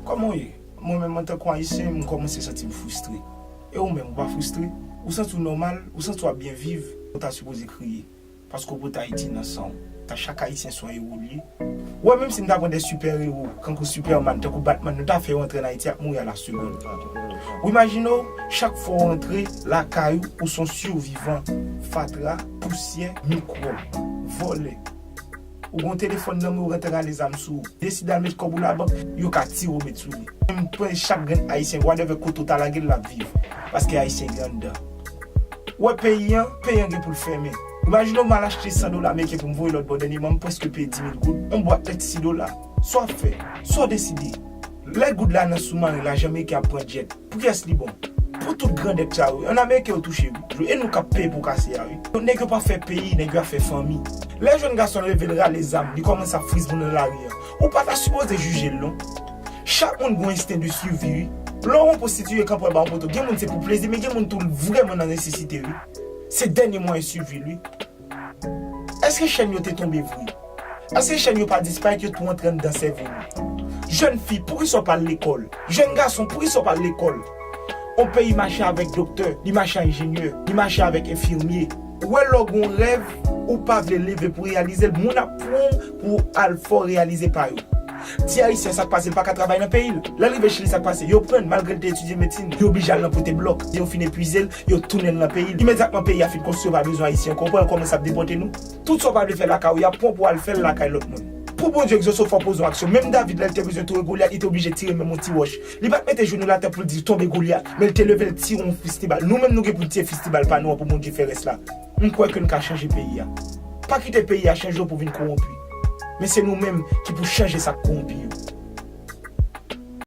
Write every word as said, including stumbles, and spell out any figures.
Kòman w ye? Mwen menm, antanke Ayisyen, m kòmanse santi m fristre. E ou menm, ou pa fristre? Ou santi w nòmal? Ou santi w ap byen viv? Ou ta sipoze kriye. Paske w pote Ayiti nan san w. Ta chak Ayisyen se yon ewo l ye. Ou wè, menm si n ta pran de sipè ewo, kankou Superman, tankou Batman, nou ta fè yo antre ann Ayiti, y ap mouri a la segonn. Ou imajine w, chak fwa w antre lakay ou, ou se yon sivivan. Fatra, pousyè, mikwòb, vòlè. Ou gen yon telefòn nan men w, ou rantre rale zam sou ou. Deside al met kòb ou labank, yo ka tire w met sou li. Menm pran chak grenn Ayisyen, whatever kote w ta lage l, l ap viv. Paske Ayisyen gen anndan. Ou wè peyi an, peyi an gen pou l fèmen. Imajine w m al achte san dola ameriken pou m voye lòt bò dènyèman, m prèske peye dis mil goud. Yon bwat lèt sis dola. Sa w ap fè? Sa w deside? Lè goud la nan soumaren, lajan ameriken ap pran djèt. Pou kiyès li bon? Pou tout grandèt sa yo. An Ameriken yo touche, wi. E nou k ap peye pou kase a, wi. Nèg yo pa fè peyi, nèg yo ap fè fanmi. Lè jèn gason leve l rale zam, li kòmanse ap friz moun nan lari an. Ou pa ta sipoze jije l, non. Chak moun gen yon ensten de swivi, wi. Lè w yon pwostitiye k ap pran ba yon poto, gen moun se pou plezi, men gen moun tou vrèman nan nesesite, wi. Se dènye mwayen swivi l, wi. Èske chèn yo te tonbe vre? Èske chèn yo pa disparèt, yo tou antre anndan sèvo nou? Jèn fi, poukisa w pa al lekòl? Jèn gason, poukisa w pa al lekòl? On peyi mache avèk doktè, li mache ak enjenyè, li mache avèk enfimye. Ou wè, lè w gen yon rèv, ou pa vle leve pou reyalize l, moun ap pran w pou al fè w reyalize pa yo. Ti Ayisyen, sa k pase, li pa ka travay nan peyi l. Lè l rive Chili, sa k pase? Yo pran l, malgre l te etidye medsin, yo oblije al nan pote blòk. Yo fin epuize l, yo tounen l nan peyi l. Imedyatman peyi a fin konstwi, yo pa bezwen Ayisyen ankò, ou wè kòman sa ap depòte nou? Tout sa w pa vle fè lakay ou, y ap pran w pou w al fè l lakay lòt moun. Pou Bondye egzose w, fò w poze yon aksyon. Menm David, lè l te bezwen touye Golyat, li te oblije tire menm yon ti wòch. Li pa t mete jenou l atè pou l di, "Tonbe, Golyat," men l te leve, l tire yon fistibal. Nou menm, nou gen pou n tire fistibal pa nou an pou Bondye fè rès la. M kwè ke n ka chanje peyi a. Pa kite peyi a chanje w pou w vin kowonpi. Men se nou menm ki pou chanje sa k kowonpi yo.